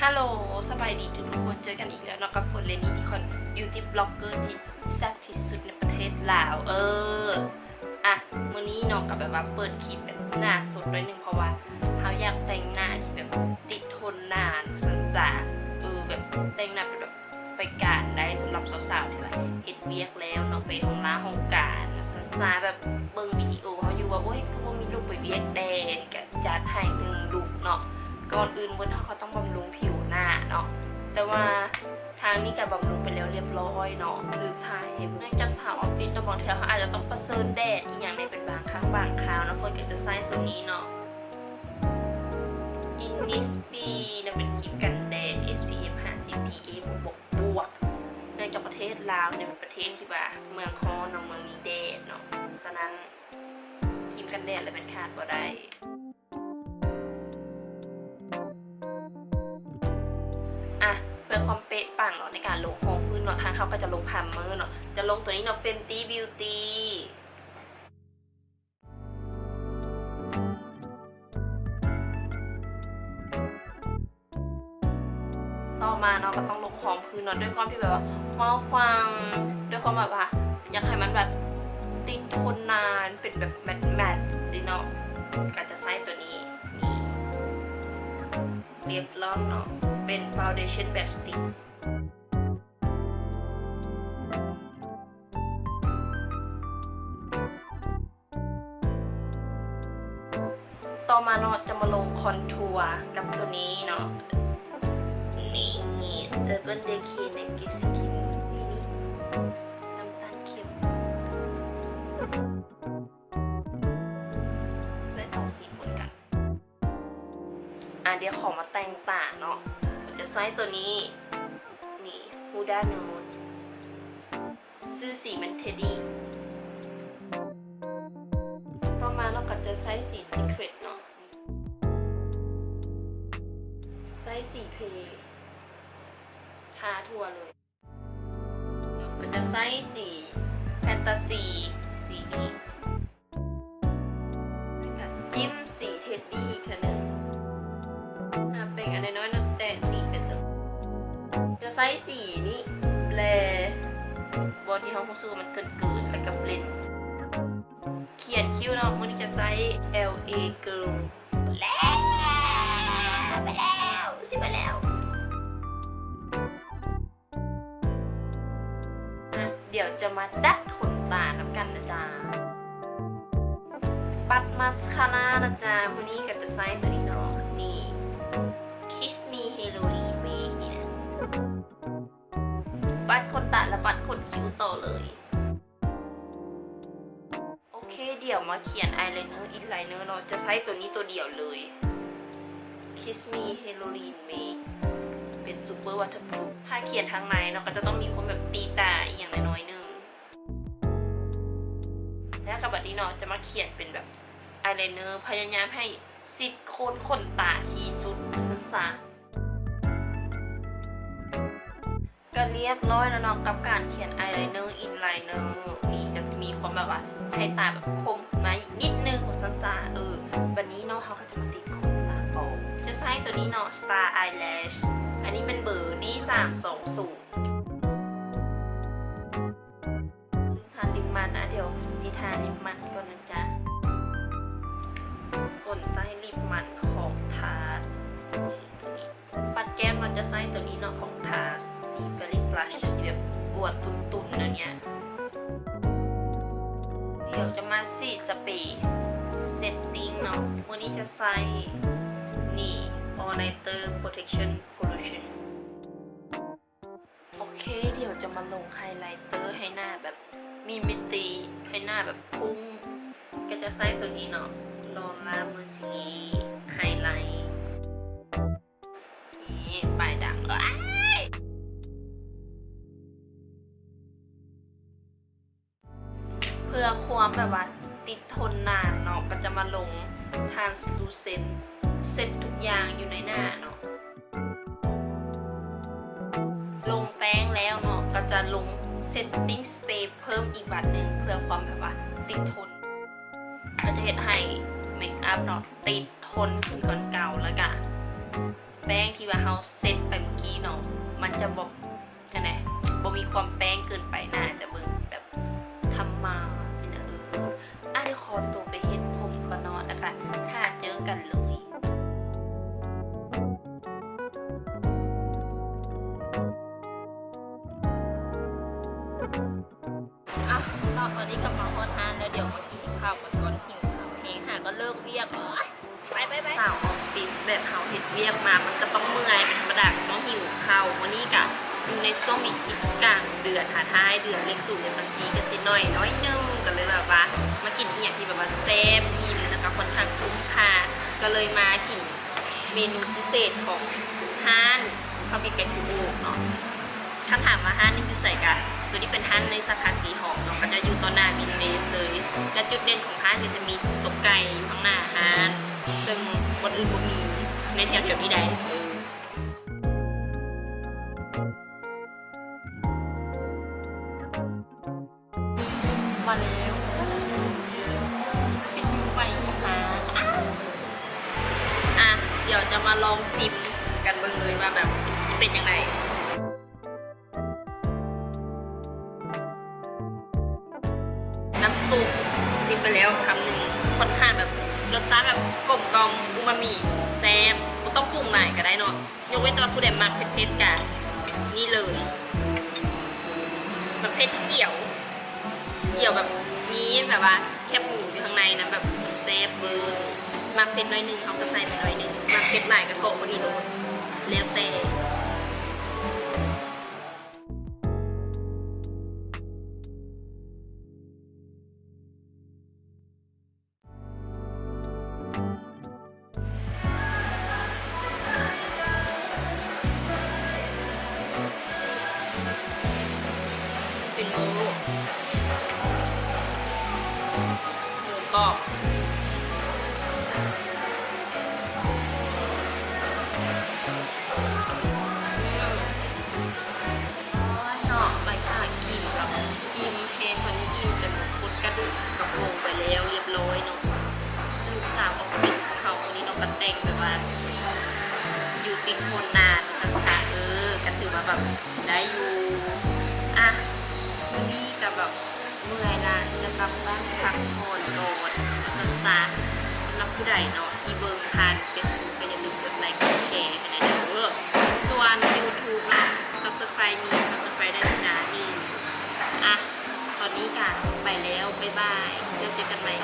ຮັລໂຫຼ ສະບາຍດີທຸກໆຄົນ, ເຈີກັນອີກແລ້ວເນາະກັບຝົນ ແລະ ນີນິຄອນ ບິວຕີ້ບລັອກເກີທີ່ແຊບທີ່ສຸດໃນປະເທດລາວ. ເອີ ອ່ະ ມື້ນີ້ເນາະກໍແບບວ່າເປີດຄລິບແບບໜ້າສົດໜ້ອຍໜຶ່ງ ເພາະວ່າເຮົາຢາກແຕ່ງໜ້າທີ່ແບບຕິດທົນນານ ວ່າຊັ້ນຊະ. ເອີ ແບບແຕ່ງໜ້າເປັນແບບ ໄປການໄດ້ ສຳລັບສາວໆທີ່ວ່າເຮັດວຽກແລ້ວເນາະ ໄປຫ້ອງລາຫ້ອງການ ວ່າຊັ້ນຊະ. ແບບເບິ່ງວິດີໂອເຮົາຢູ່ວ່າ ໂອ້ຍ ຄືບໍ່ມີລຸກໄປວຽກແດ່ ກະຈັດໃຫ້ໜຶ່ງລຸກເນາະ. ກ່ອນອື່ນໝົດເຮົາກໍຕ້ອງບຳລຸງຜິວໜ້າເນາະ, ແຕ່ວ່າທາງນີ້ກະບຳລຸງໄປແລ້ວລຽບລ້ອຍເນາະ, ລືມຖ່າຍໃຫ້ເບິ່ງ. ເນື່ອງຈາກສາວອອບຟິດເນາະ ບາງເທື່ອເຮົາອາດຈະຕ້ອງປະເຊີນແດດອີ່ຫຍັງໃດເປັນບາງຄັ້ງບາງຄາວເນາະ, ເຟີນກໍຈະໃຊ້ໂຕນີ້ເນາະ Innisfree ເນາະ ເປັນຄຣີມກັນແດດ ເອສ ພີ ເອັຟ ຫ້າສິບ ພີ ເອ ບວກ ບວກ ເນື່ອງຈາກປະເທດລາວເນຍເປັນປະເທດທີ່ວ່າເມືອງຮ້ອນເນາະ ເມືອງມີແດດເນາະ, ສະນັ້ນຄຣີມກັນແດດລະແມ່ນຂາດບໍ່ໄດ້. ອະ ເພື່ອຄວາມເປະປັງເນາະ ໃນການລົງຮອງພື້ນເນາະ ທາງເຮົາກໍຈະລົງພຣາຍເມີເນາະ, ຈະລົງໂຕນີ້ເນາະ Fenty Beauty. ຕໍ່ມາເນາະ ກໍຕ້ອງລົງຮອງພື້ນເນາະ ດ້ວຍຄວາມທີ່ແບບວ່າເວົ້າຟັງ ດ້ວຍຄວາມແບບວ່າຢາກໃຫ້ມັນແບບຕິດທົນນານ ເປັນແບບແມັດໆ ຊີ້ເນາະ ກໍຈະໃຊ້ໂຕນີ້ ນີ້ Revlon ເນາະ ເປັນ foundation ແບບ stick. ຕໍ່ມາເນາະ ຈະມາລົງຄອນທົວກັບໂຕນີ້ເນາະ ນີ້ Urban Decay Naked Skin ນີ້ ນ້ຳຕານເຂັ້ມ ໃຊ້ສອງສີປົນກັນ. ອາ ດຽວຂໍມາແຕ່ງຕາເນາະ ກໍຈະໃຊ້ໂຕນີ້ ນີ້ Huda Nude ຊື່ສີມັນ Teddy. ຕໍ່ມາເນາະ ກໍຈະໃຊ້ສີ Secret ເນາະ ໃຊ້ສີ Play ທາທົ່ວເລີຍ. ກໍຈະໃຊ້ສີ Fantasy ສີນີ້ ແລ້ວກໍຈິ້ມສີ Teddy ອີກເທື່ອໜຶ່ງ. ອາ ແປງອັນນ້ອຍໆ ເນາະ ແຕະຕີເປັນ ຈະໃຊ້ສີນີ້ Bare ບ່ອນທີ່ເຮົາຮູ້ສຶກວ່າມັນເກີນໆ ແລ້ວກໍ Blend. ຂຽນຄິ້ວເນາະ ມື້ນີ້ຈະໃຊ້ LA Girl ແລ້ວ ໄປແລ້ວ ຊິໄປແລ້ວ. ອະ ດຽວຈະມາດັດຂົນຕານຳກັນນະຈ໊ະ. ປັດມາສຄາຣານະຈ໊ະ ມື້ນີ້ກໍຈະໃຊ້ໂຕນີ້ເນາະ ນີ້ Kiss Me Heroine Make ນີ້ນະ. ປັດຂົນຕາ ແລະ ປັດຂົນຄິ້ວຕໍ່ເລີຍ. ໂອເຄ ດຽວມາຂຽນ eyeliner inliner ເນາະ ຈະໃຊ້ໂຕນີ້ໂຕດຽວເລີຍ Kiss Me Heroine Make ເປັນ Super Waterproof. ຖ້າຂຽນທາງໃນເນາະ ກໍຈະຕ້ອງມີຄວາມແບບຕີຕາອີ່ຫຍັງໜ້ອຍໆ ໜຶ່ງ. ແລ້ວກໍບັດນີ້ເນາະ ຈະມາຂຽນເປັນແບບ eyeliner ພະຍາຍາມໃຫ້ຊິດໂຄນຂົນຕາທີ່ສຸດ ວ່າຊັ້ນຊະ. ກໍລຽບຮ້ອຍແລ້ວເນາະ ກັບການຂຽນ eyeliner inliner ນີ້ກໍຈະມີຄວາມແບບວ່າໃຫ້ຕາແບບຄົມຂຶ້ນມາອີກນິດໜຶ່ງ ວ່າຊັ້ນຊະ. ເອີ ບັດນີ້ເນາະ ເຮົາກໍຈະມາຕິດຂົນຕາຕໍ່ ຈະໃຊ້ໂຕນີ້ເນາະ Star Eyelash ອັນນີ້ແມ່ນເບີ D ສາມສອງສູນ. ທາລິບມັນ ອະ ດຽວຊິທາລິບມັນກ່ອນນະຈ໊ະ. ຝົນໃຊ້ລິບມັນຂອງ Tarte ໂຕນີ້. ປັດແກ້ມເນາະ ຈະໃຊ້ໂຕນີ້ເນາະ ຂອງ Tarte ສີ Fairy Flush ທີ່ແບບອວດຕຸ່ນໆ ແນວເນີ້ຍ. ດຽວຈະມາສີດສະເປຣ Setting ເນາະ ມື້ນີ້ຈະໃຊ້ ນີ້ All Nighter Protection Lotion. ໂອເຄ ດຽວຈະມາລົງໄຮໄລເຕີໃຫ້ໜ້າແບບມີມິຕິ ໃຫ້ໜ້າແບບພຸ້ງ ກໍຈະໃຊ້ໂຕນີ້ເນາະ Laura Mercier Highlight ນີ້ ປາຍດັງ. ເພື່ອຄວາມແບບວ່າຕິດທົນນານເນາະ ກໍຈະມາລົງ translucent ເຊັດທຸກຢ່າງຢູ່ໃນໜ້າເນາະ. ລົງແປ້ງແລ້ວເນາະ ກໍຈະລົງ setting spray ເພີ່ມອີກບາດໜຶ່ງ ເພື່ອຄວາມແບບວ່າຕິດທົນ ກໍຈະເຮັດໃຫ້ເມກອັບເນາະ ຕິດທົນຂຶ້ນກວ່າເກົ່າ ແລ້ວກະ ແປ້ງທີ່ວ່າເຮົາເຊັດໄປເມື່ອກີ້ເນາະ ມັນຈະບໍ່ ຈັ່ງໃດ ບໍ່ມີຄວາມແປ້ງເກີນໄປ ໜ້າຈະເບິ່ງແບບທຳມາຊີ້ນະ. ເອີ ອ່ະ ດຽວຂໍຕົວໄປເຮັດຜົມກ່ອນເນາະ ແລ້ວກະຖ້າເຈີກັນເລີຍ. ອ່ະເນາະ ຕອນນີ້ກໍມາຮອດຮ້ານແລ້ວ ດຽວມາກິນເຂົ້າກັນກ່ອນ ຫິວເຂົ້າແຮງ ຫາກໍເລີກວຽກ. ໂອ້ຍ ໄປ ໄປ ໄປ ສາວອອບຟິດແບບເຮົາເຮັດວຽກມາ ມັນກໍຕ້ອງເມື່ອຍເປັນທຳມະດາ ກໍຕ້ອງຫິວເຂົ້າ. ມື້ນີ້ກະຢູ່ໃນຊ່ວງວິກິດກາງເດືອນ ຫາທ້າຍເດືອນ ເລກສູນໃນບັນຊີກໍຊິໜ້ອຍ ໜ້ອຍໜຶ່ງ ກໍເລີຍແບບວ່າມາກິນອີ່ຫຍັງທີ່ແບບວ່າແຊບ ອີ່ມ ແລ້ວກໍຄ່ອນຂ້າງຄຸ້ມຄ່າ ກໍເລີຍມາກິນເມນູພິເສດຂອງຮ້ານ ເຂົ້າປີກໄກ່ຄູໂອກເນາະ. ຄັນຖາມວ່າຮ້ານນີ້ຢູ່ໃສ ກະໂຕນີ້ເປັນຮ້ານໃນສາຂາສີຫອມເນາະ ກໍຈະຢູ່ຕໍ່ໜ້າວິນເນສເລີຍ ແລະ ຈຸດເດັ່ນຂອງຮ້ານກໍຈະມີຕົກໄກ່ຢູ່ຂ້າງໜ້າຮ້ານ ເຊິ່ງບ່ອນອື່ນບໍ່ມີໃນແຖວໆນີ້ໃດ. ມາແລ້ວ ເປັນຢູ່ໃໝ່ຂອງຮ້ານ. ອ່ະ ດຽວຈະມາລອງຊິມກັນເບິ່ງເລີຍວ່າແບບຊິເປັນຈັ່ງໃດ. ນ້ຳຊຸບ ກິນໄປແລ້ວຄຳໜຶ່ງ ຄ່ອນຂ້າງແບບ ລົດຊາດແບບກົມກ່ອມ ອູມາມິ ແຊບ ບໍ່ຕ້ອງປຸງຫຼາຍກໍໄດ້ເນາະ. ຍົກເວັ້ນແຕ່ວ່າຜູ້ໃດມັກເຜັດໆ ກະນີ້ເລີຍ ແບບເຜັດຈຽວ ຈຽວແບບມີແບບວ່າແຄບໝູຢູ່ຂ້າງໃນນຳ ແບບແຊບເວີ. ມັກເຜັດໜ້ອຍໜຶ່ງ ເຮົາກໍໃສ່ໄປໜ້ອຍໜຶ່ງ ມັກເຜັດຫຼາຍກໍເທາະກວ່ານີ້ໂລດ ແລ້ວແຕ່. ເປັນໝູ ໝູກອບ. ໂອ້ຍເນາະ ຫຼັງຈາກກິນແບບອີ່ມແຮງ ຕອນນີ້ອີ່ມ ແຕ່ໝົດກົດກະດູກກະໂປງໄປແລ້ວລຽບລ້ອຍເນາະ. ລູກສາວອອບຟິດຂອງເຮົາມື້ນີ້ເນາະ ກະແຕ່ງແບບວ່າຢູ່ຕິດໂພນນານຊັ້ນຊະ. ເອີ ກະຖືວ່າແບບໄດ້ຢູ່. ອ່ະ ມື້ນີ້ກະແບບເມື່ອຍລະ ຈະກັບບ້ານພັກຜ່ອນກ່ອນວ່າຊັ້ນຊະ. ສຳລັບຜູ້ໃດເນາະທີ່ເບິ່ງຜ່ານ Facebook ກໍຢ່າລືມກົດໄລກ໌ ກົດແຊໃຫ້ແດ່ເດີ. ສ່ວນ YouTube ເນາະ Subscribe me Subscribe ໄດ້ນະນີ້. ອ່ະ ຕອນນີ້ກະໄປແລ້ວ ບາຍບາຍ ແລ້ວເຈີກັນໃໝ່.